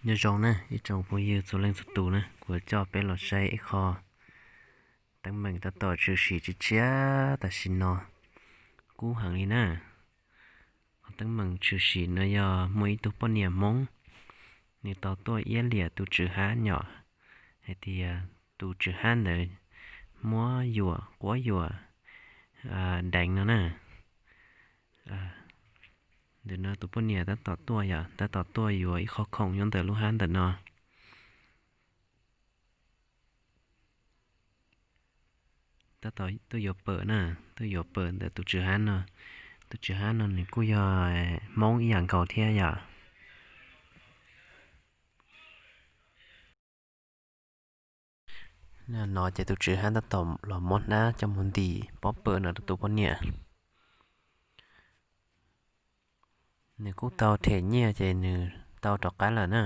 Nyob zoo na ib tsoom phooj ywg txhua leej txhua tus na, kuv coj peb los saib ib qho teeb meem tab tom tshwm sim tshiab tshiab tam sim no kub heev li na. Qhov teeb meem tshwm sim no yog muaj ib tug poj niam Hmoob, nws tau tuaj iab liam tus tswv hab nyom hais tias tus tswv hab ntawd muab yuam quab yuam deev no na. Ntawm no tus poj niam tab tom tuaj yom, tab tom tuaj yuav ib qho khoom nyob ntawm lub hab ntawm no. Tab tom tuaj yuav pawm na, tuaj yuav pawm ntawm tus tswv hab no. Tus tswv hab no nws kuj yog Hmoob ib yam nkaus thiab yom. No ces tus tswv hab tab tom los muab hnab coj mus ntim pob pawm no rau tus poj niam. Nws kuj tau them nyiaj ces nws tau rov qab lawm na.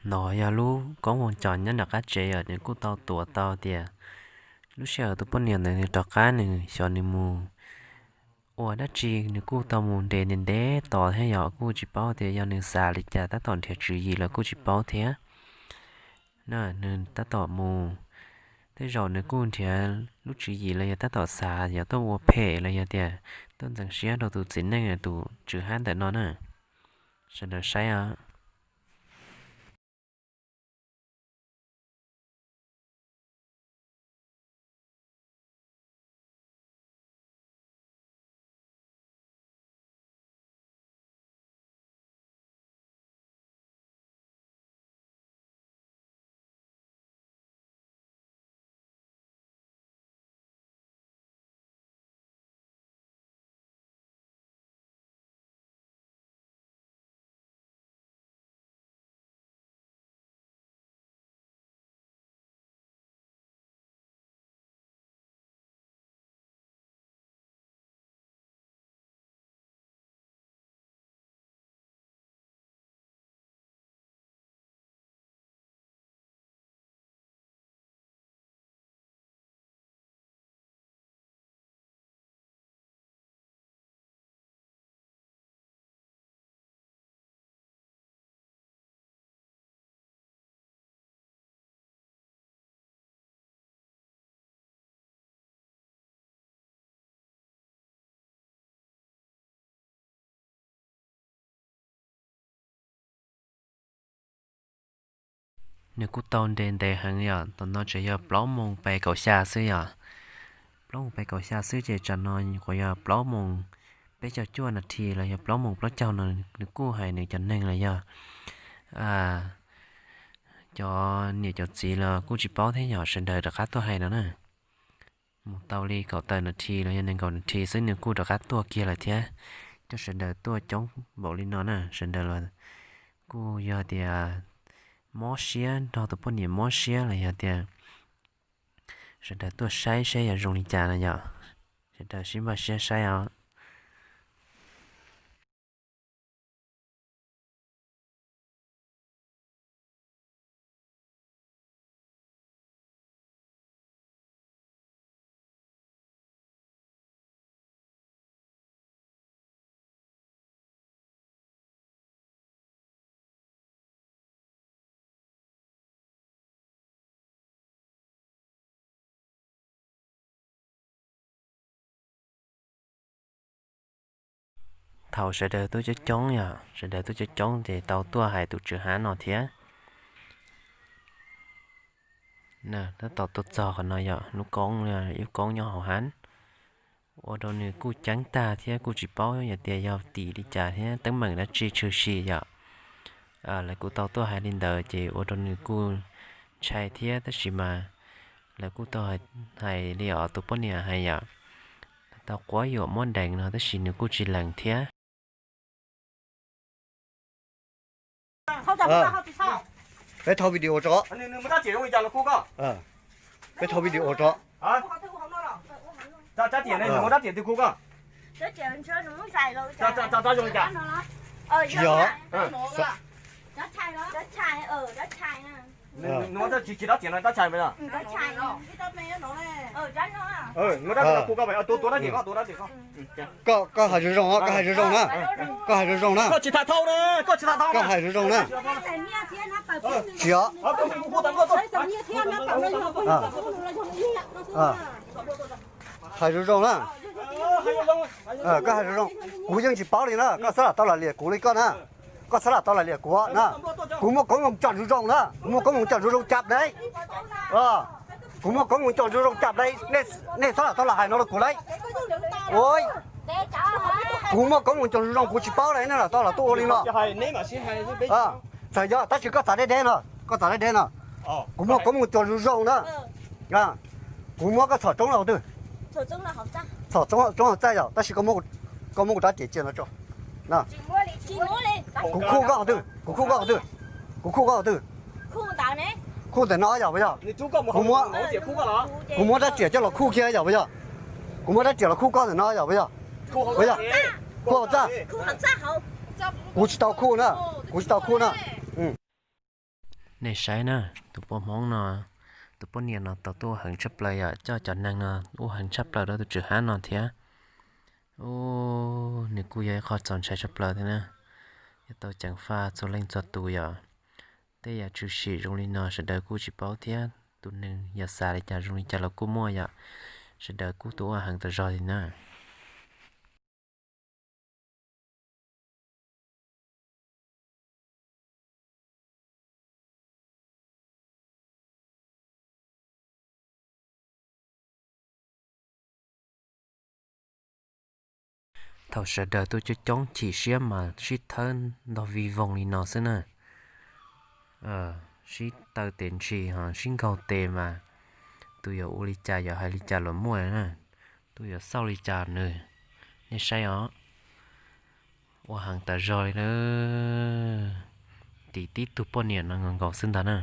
No yog lub koob voos cos nyob nram qab tsev yom, nws kuj tau tuav tau tias lub sij hawm tus poj niam ntawd nws rov qab nws xyov nws mus ua dab tsi, nws kuj tau mus nres ntev ntev tos thiab yom, kuj tsis paub tias yog nws xav li cas tab tom nrhiav tswv yim los kuj tsis paub thiab. Na nws tab tom mus, tej zaum nws kuj nrhiav lub tswv yim los yog tab tom xav yog tuaj ua phem los yog tias tuaj ntxeev siab rau tus txiv neej tus tswv hab ntawm no na. Sawv daws saib os. Nws kuj tau nres ntev heev yom, tam no tseem yog plaub moos pes kaum xya xwb yom. Plaub moos pes kaum xya xwb ces tsam no nyuam qhuav yog plaub moos peb caug cuaj nas this los yog plaub moos plaub caug no, nws kuj hais nws cov neeg los yog cov niam cov txiv los kuj tsis paub thiab yom, sawv daws rov qab tuaj hais no na. Mus tau li kaum tawm nas this los yog nees nkaum nas this xwb nws kuj rov qab tuaj kiag lawm thiab. Coj sawv daws tuaj coob npaum li no na, sawv daws los kuj yog tias mob siab, nrog tus poj niam mob siab los yog tias sawv daws tuaj saib saib yog zoo li cas no yom. Sawv daws sib npaj siab saib os. Thaum sawv daws tuaj coob coob yom, sawv daws tuaj coob coob ces tau tuaj hais tus tswv hab no thiab. Tab tom tuaj txog qhov no yog lub koob, ib lub koob nyob hauv hab, ua rau nws kuj ceeb tag thiab kuj tsis paub yog tias yog tim li cas thiab teeb meem dab tsi tshwm sim yom. Lawv kuj tau tuaj hais li ntawd ces ua rau nws kuj ntshai thiab, tab sis mas lawv kuj tau hais li os tus poj niam hais yom, tau quab yuam muab deev no tab sis nws kuj tsis lees thiab. Peb thauj video tso. Peb thauj video tso. Tsis yog. Koj hais zoo zoo, koj hais zoo zoo na. Koj hais zoo zoo na. Koj hais zoo zoo na. Tsis yog. Hais zoo zoo na. Koj hais zoo zoo. Kuv yeej tsis paub li na, koj txhob lam tau lam liam kuv li koj na. Koj txhob lam tau lam liam kuv na. Kuv muaj koob moos coj zoo zoo na, kuv muaj koob moos coj zoo zoo cab deb. Kuv muaj koob moos coj zoo zoo cab deb, nej txhob lam tau lam hais no rau kuv lauj. Kuv muaj koob moos coj zoo zoo kuv tsis paub li, nej lam tau lam tuaj ua li no. Txawm yog tab sis koj txav deb deb no, koj txav deb deb no. Kuv muaj koob moos coj zoo zoo na. Kuv muab koj txhom roob no twg? Txhom roob hauv txaj yog, tab sis koj muab kuv rab riam cia no tso. Kuv khuj koj qhov twg? Kuv khuj koj qhov twg? Kuv khuj koj qhov twg? Khuj ntawm no yog puas yog? Kuv muab rab riam coj los khuj kiag yog puas yog? Kuv muab rab riam los khuj koj ntawm no yog puas yog? Puas yog? Khuj hauv txaj. Kuv tsis tau khuj na, kuv tsis tau khuj na. Nej saib na, tus poj Hmoob no, tus poj niam no tau tuaj ua heev tshaj plaws yom, coj cov neeg no ua heev tshaj plaws rau tus tswv hab no thiab. Nws kuj yog ib qho txaus ntshai tshaj plaws thiab na. Yuav tau ceev faj txhua leej txhua tus yom. Tej yam tshwm sim zoo li no sawv daws kuj tsis paub thiab, tus neeg yog xav li cas zoo li cas los kuj muaj yom. Sawv daws kuj tuaj ua heev tas zog li na. Thaum sawv daws tuaj coob coob chim siab mas sib thawb ntog vij voog li no xwb na. Sib taw tes ntshis ho sib nkaug tes mas tus yuav ua li cas yuav hais li cas los muaj na, tus yuav xauj li cas nws. Nej saib os, ua heev tas zog li na. Tim tib tug poj niam no nkaus nkaus xwb ntag na.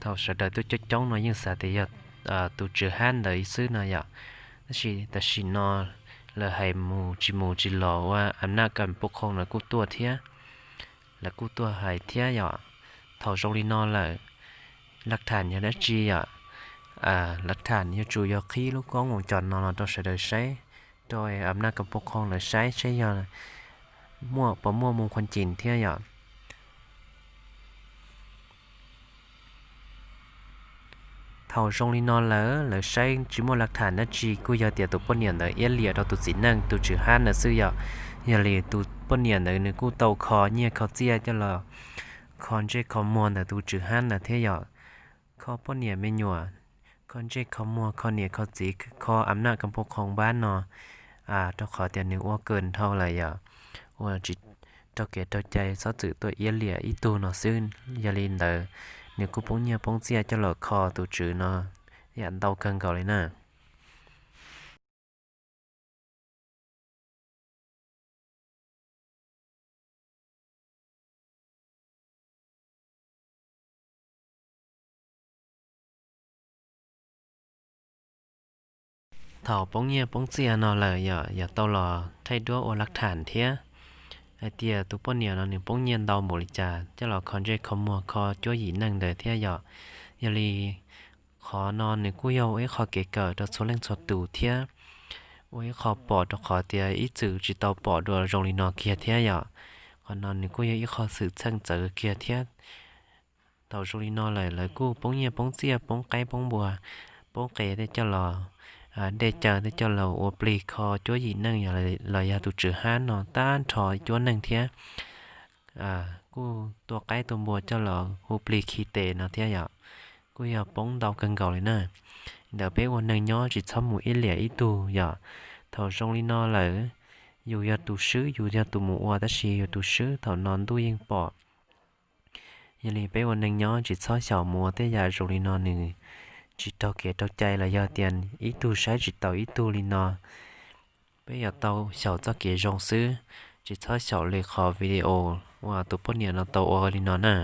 Thaum sawv daws tuaj coob coob no yeej xav tias yog tus tswv hab ntawd xwb no yom. Tab sis tam sim no lawv hais mus tsis mus tsis los ua am naj kam pub qhoo lawv kuj tuaj thiab. Lawv kuj tuaj hais thiab yom. Thaum zoo li no lawm, laj tham yog dab tsi yom? Laj tham yuav tsum yog qhib lub koob voos cos no los rau sawv daws saib, rau am naj kam pub qhoo lawv saib saib yog muaj puas muaj mus qhuav cim thiab yom. Thaum zoo li no lawm, lawv saib tsis muaj laj tham dab tsi, kuj yog tias tus poj niam ntawd iab liam rau tus txiv neej tus tswv hab ntawd xwb yom. Yog li tus poj niam ntawd nws kuj tau kho nyiaj kho txiaj coj los kho ntsej kho muag ntawm tus tswv hab ntawd thiab yom. Kho poj niam me nyuam, kho ntsej kho muag, kho niam kho txiv, kho am naj kam pub qhoo npab no, rau qhov tias nws ua kawg dhau lawm yom, ua tsis raug kev raug cai, txhob txwm tuaj iab liam ib tug no xwb. Yog li ntawd, nws kuj poob nyiaj poob txiaj coj los kho tus tswv no yam ntau kawg nkaus li na. Thaum poob nyiaj poob txiaj no lawm yom, yog tau los thaij duab ua laj tham thiab hais tias tus poj niam no nws poob nyiaj ntau npaum li cas coj los kho ntsej kho muag kho cuab yim neej ntawd thiab yom. Yog li qhov no nws kuj yog ua ib qho kev kawm rau txhua leej txhua tus thiab ua ib qho pom rau qhov tias ib txwm tsis tau pom dua zoo li no kiag thiab yom. Qhov no nws kuj yog ib qho xwm txheej txawv kiag thiab. Thaum zoo li no lawm lawv kuj poob nyiaj poob txiaj poob qaib poob npua, poob qe tej coj los dej caw tej coj los ua plig kho cuab yim neej los yog tus tswv hab no tag nrho cuab neej thiab. Kuj tua qaib tua npua coj los hu plig khi tes no thiab yom. Kuj yog poob ntau kawg nkaus li na. Ntawd peb ua neeg nyob tsis txhob mus iab liam ib tug yom. Thaum zoo li no lawm, yus yog tus swb, yus yog tus mus ua tab sis yus tus swb thaum no ntuj yeej pom. Yog li peb ua neeg nyob tsis txhob xyaum mus ua tej yam zoo li no nws tsis raug kev raug cai los yog tias ib tug saib tsis taus ib tug li no. Peb yuav tau xyaum txoj kev zoo xwb, Tsis txhob xyaum li qhov video uas tus poj niam no tau ua li no na.